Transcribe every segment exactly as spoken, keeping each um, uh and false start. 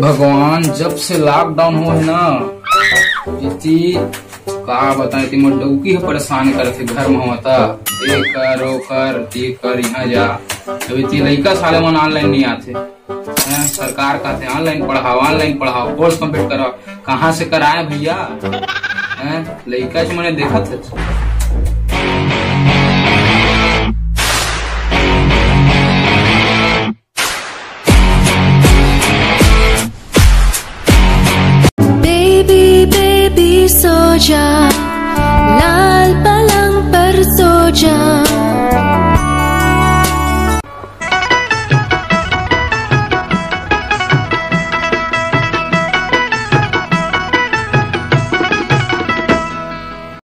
भगवान, जब से लॉकडाउन हो है ना, इति का बताएं, इति मोर डौकी ह परेशान करथे घर में होता। ये कर, वो कर, ये कर, यहाँ जा। अब इति लइका साले मन ऑनलाइन नहीं आथे। हैं, सरकार कहथे ऑनलाइन पढ़ाओ, ऑनलाइन पढ़ाओ, कोर्स कंप्लीट कराओ। कहाँ से कराए भैया? हैं, लइका से मैंने देखत है। बेबी बेबी सो जा, लाल पलंग पर सो जा।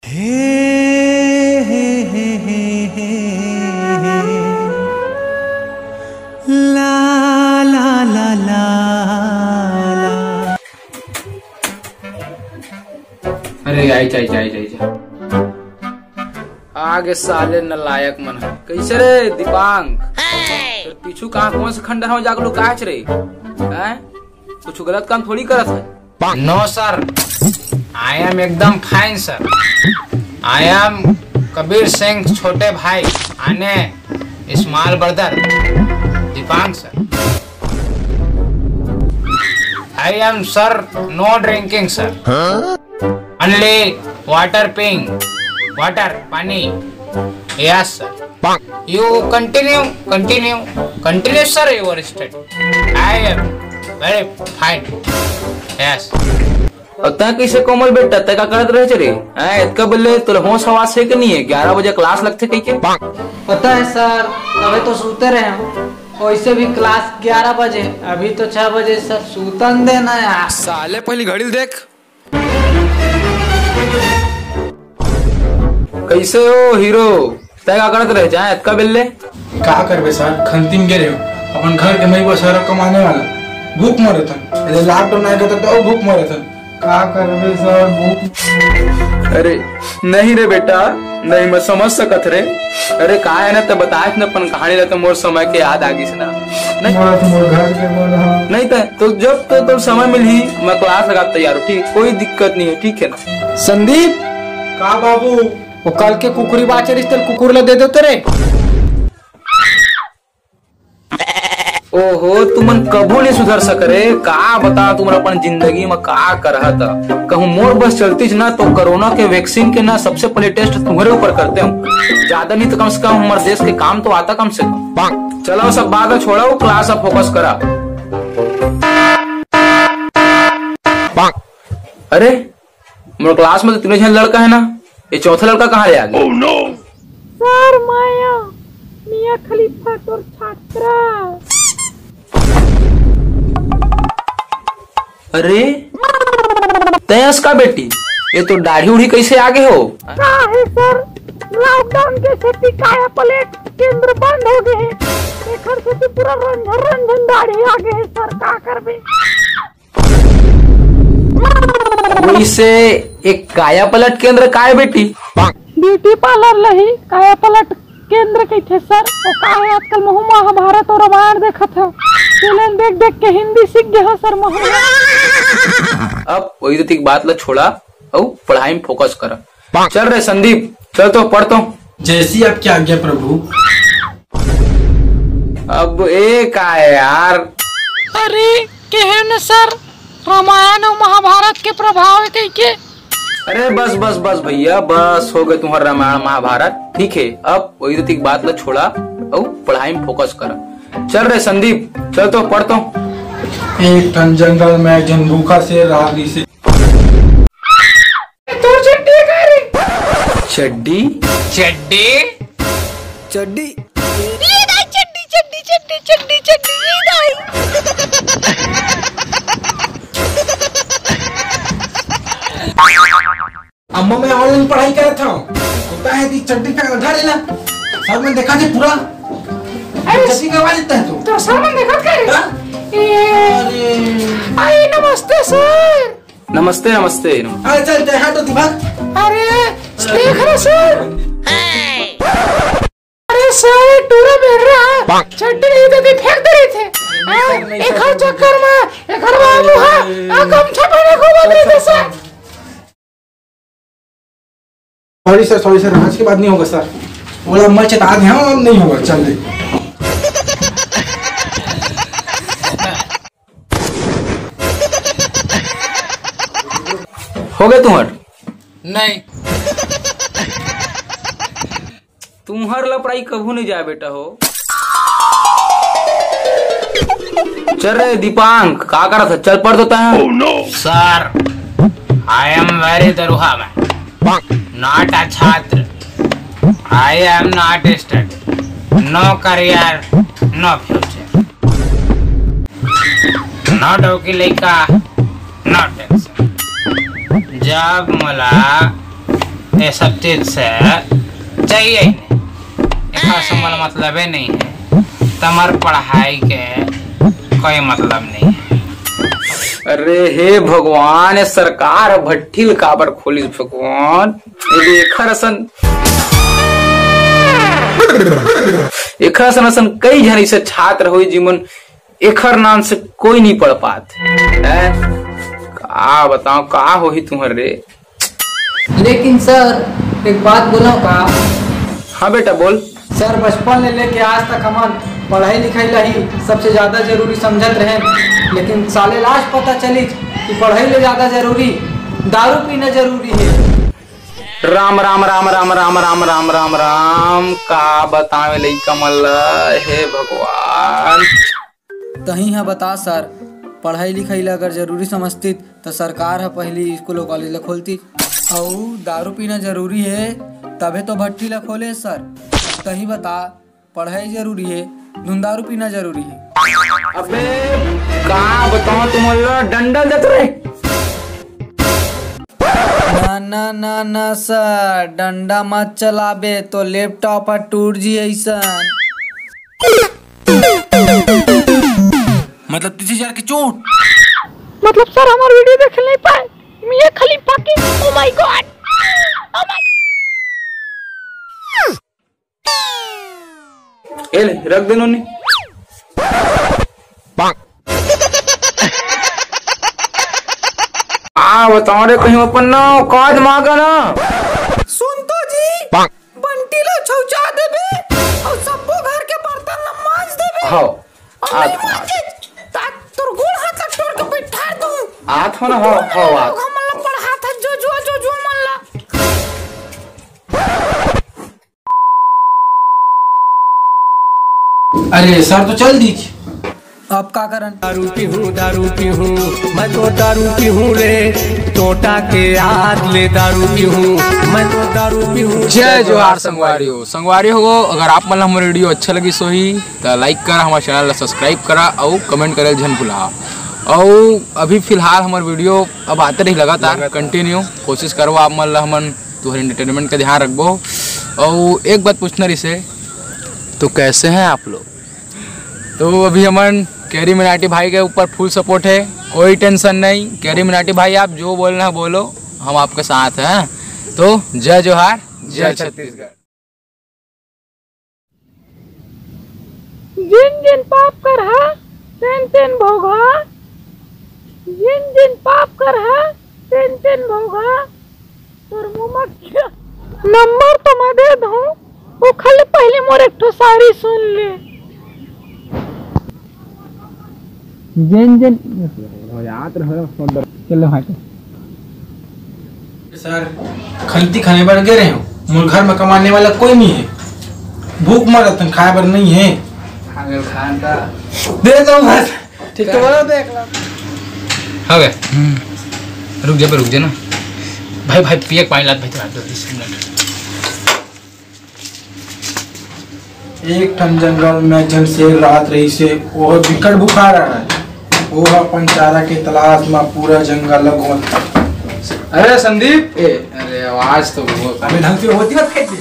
हे हे हे हे हे हे हे। ला ला ला ला ला। अरे आई जा, आई जा, आई जा, आई जा। आगे साले नलायक मन। कैसे रे दीपांक? तेरे पीछू कहाँ कौन से खंडहर में जाकर लुकाच रे? हैं? कुछ गलत काम थोड़ी करत है। No sir, I am एकदम fine sir। I am Kabir Singh छोटे भाई, आने small brother Deepank sir। I am sir, no drinking sir, only water peeing, water पानी। Yes sir। You continue, continue, continue sir your study। I am very fine। Yes। और तै कैसे कोमल बेटा, तै का करत रहे रे? हैं, इतका बल्ले तोला होश हवास है कि नहीं है? ग्यारह बजे क्लास लगथे कह के। पता है सर, तबे तो सूते रहे हूँ। वैसे भी क्लास ग्यारह बजे, अभी तो छह बजे सर, सूतन देना यार। साले पहली घड़ी देख। कैसे हो हीरो? तय का करत रहे जाए अतका बेल्ले? का करबे सर, खंतिम गे रहे हो। अपन घर के मई बस हर कमाने वाला। भूख मरे थन। अरे लॉकडाउन आएगा तो, तो भूख मरे थन। का करबे सर, भूख। अरे नहीं रे बेटा, नहीं मैं समझ सकत रे। अरे का है ना, तो बताए न अपन कहानी ला, तो मोर समय के याद आ गइस ना। नहीं। मोर घर के बोला। नहीं तो, तो जब तो, तो समय मिलही, मैं क्लास लगा तैयार हूँ, ठीक, कोई दिक्कत नहीं है, ठीक है ना? संदीप। का बाबू? वो कल के कुकुरी बाचरिस तेल कुकुर ला दे दो तेरे। ओहो, तुमन कभू नहीं सुधर सक रे। का बता, तुमन अपन जिंदगी में का करहत? कहूँ मोर बस चलतीच ना, तो कोरोना के वैक्सीन के ना सबसे पहले टेस्ट तुम्हारे ऊपर करते हूँ। ज्यादा नहीं तो कम से कम हमारे देश के काम तो आता कम से कम। चलो, सब बात छोड़ो, क्लास अब फोकस करा। अरे, मोर क्लास में तो तीनों झन लड़का है ना, ये चौथा लड़का कहाँ ले आ गया? सर, माया मियाँ खलीफा तोर छात्रा। अरे, तयस का बेटी, ये तो दाढ़ी उढ़ी कैसे आ गए हो? का है सर, लॉकडाउन के सेती काया पलट केंद्र बंद हो गए है, एकर सेती पूरा रंझन रंझन दाढ़ी आ गए है सर, का करबे? वैसे एक काया पलट केंद्र काय बेटी? ब्यूटी पार्लर लही काया पलट केंद्र कहिथे सर। ओ का है, आजकल महू महाभारत और रामायण देखत हव। तेलन देख देख के हिंदी सीख गे हो सर महू। अब वही तो ठीक बात ला छोड़ा, अउ पढ़ाई में फोकस कर। चल रे संदीप, चल तो पढ़ तो। जैसी आपकी आज्ञा प्रभु। अब ए का है यार? अरे कहे न सर, रामायण और महाभारत के प्रभाव है कह के। अरे बस बस बस भैया, बस हो गए तुम्हारा रामायण महाभारत। ठीक है, अब वही तो बात ला छोड़ा, अब पढ़ाई में फोकस कर। चल रे संदीप, चल तो पढ़ तो। एक ठन जंगल में एक झन भूखा शेर रहा, जिसे तोर चड्डी का रे? चड्डी? चड्डी? चड्डी? ये दाई चड्डी, चड्डी, चड्डी, चड्डी, चड्डी, ये दाई। अम्मा, मैं ऑनलाइन पढ़ाई करत हूँ। होता है दी चड्डी का आधा लेला। सब में देखा थे पूरा। अरे, चड्डी का आवाज इतना है तू। तो सब में देखा कर। हाँ? ए, अरे। आई नमस्ते सर। नमस्ते, नमस्ते, नमस्ते। अरे चल, चल, हट तो दिमाग। अरे, देख रहे सर। अरे सर, टूरा बैठ रहा। चड्डी नहीं देती, फेंक दे रहे थे। हाँ, एकर चक्कर में एकर बाबू हा आ गमछा पहने घूमत रहिथे sir. Sorry sir, sorry sir, आज के बाद नहीं होगा सर। बोला, मैं चेता दे, हाँ, अब नहीं होगा, चल दे। हो गए तुम्हार? नहीं। तुम्हार लपड़ाई कभू नहीं जाए बेटा हो। चल रे दीपांक, का करत है? चल पढ़ तो तैं। Sir, I am very दरुहा man, not a छात्र। I am not study, no career, no future। No डौकी लइका, no tension। जब मोला ये सब चीज से चाहिए ही नहीं, एखर से मोला मतलबे नहीं है, त मोर पढ़ाई के कोई मतलब नहीं है। अरे हे भगवान, ये सरकार ह भट्ठी ल काबर खोलिस भगवान? ये एखर असन, एखर असन, असन कई झन ऐसे छात्र होई जिमन एखर नाम से कोई नहीं पढ़ पात। हैं? का बताओ, का होही तुम्हर रे? लेकिन सर, एक बात बोलो का? हाँ बेटा, बोल। सर, बचपन ले लेके आज तक हमन पढ़ाई लिखाई ला ही सबसे ज्यादा जरूरी समझत रहे, लेकिन साले लास्ट पता चलिस कि पढ़ाई ले ज्यादा जरूरी दारू पीना जरूरी है। राम, राम, राम, राम, राम, राम, राम, राम, राम, का बतावे लइका मन ला, हे भगवान। तहीं ह बता सर, पढ़ाई लिखाई ला अगर जरूरी समझतिस, त सरकार ह पहिली स्कूल अउ कॉलेज ला खोलतिस, अउ दारू पीना जरूरी हे, तभे तो भट्टी ला खोले सर। तहीं बता, पढ़ाई जरूरी हे, धुन दारू पीना जरूरी हे? अबे, का बताओ तुमन ला, डंडा देत रहे। ना, ना, ना, ना सर, डंडा मत चलाबे तो लैपटॉप ह टूट जी अइसन। मतलब तीस हजार के चोट। मतलब सर, हमार वीडियो देख नहीं पाए, मियाँ खलीफा के। Oh my God, oh my। ए ले, रख दे नोनी। आ बताओ रे, कहीं अपन ना औकात मांगा ना। सुन तो जी, बंटी ला छौचा देबे अउ सब्बो घर के बर्तन ला मांज देबे। हाँ, अउ आत नहीं हूँ, मांजे, ता तोर गोड़ हाथ ला तोड़ के बैठा दूं। आत हो ना, हो, हो, आत। हमन ला पढ़ात हे, जो जुआ, जो जुआ मन ला। अरे सर तो चल दीजिए। अब का करन? दारू पीहूँ, दारू पीहूँ, मैं तो दारू पीहूँ रे, टोटा के याद ले दारू पीहूँ, मैं तो दारू पीहूँ। जय जोहार संगवारी हो। संगवारी हो, अगर आप मन ला हमर वीडियो अच्छा लगिस होही त लाइक करा, हमर चैनल ला सब्सक्राइब करा अउ कमेंट करे झन भुला। अउ अभी फिलहाल हमर वीडियो अब आते रही लगातार, लगातार। कंटिन्यू कोशिश करबो आप मन ला हमन तुहर एंटरटेनमेंट का ध्यान रखबो। अउ एक बात पूछना रिसे, तो कैसे हैं आप लोग? तो अभी हमन कैरी मिनाटी भाई के ऊपर फुल सपोर्ट है, कोई टेंशन नहीं। कैरी मिनाटी भाई, आप जो बोलना है बोलो, हम आपके साथ हैं। तो जय जोहार, जय जय छत्तीसगढ़। जिन जिन पाप करहा, तेन तेन भोगहा। जिन जिन पाप करहा, तेन तेन भोगहा। तोर मुंह म क्या? नंबर तो मैं दे दूं, ओखर ले पहले मोर एक ठो शायरी सुन ले। जेन जेन याद रहे सुंदर। चलो हट। सर, खंती खाने बर गे रहे हूँ, मोर घर में कमाने वाला कोई नहीं है, भूख मरत हन, खाए बर नहीं है। पागल खान का। दे दो बस। ठीक तो बोलो, देख लो। हो गए। रुक जा बे, रुक जा ना। भाई, भाई, पिए के पानी लात भाई, तो जल्दी से मिनट। एक ठन जंगल में एक झन शेर राहत रहिसे, ओह बिकट भुखाय रहय। ओह अपन चारा के तलाश म पूरा जंगल ल घूमत हे। अरे संदीप, ए, अरे आवाज तो बहुत अबे ढंग से होती ना फेंक दे।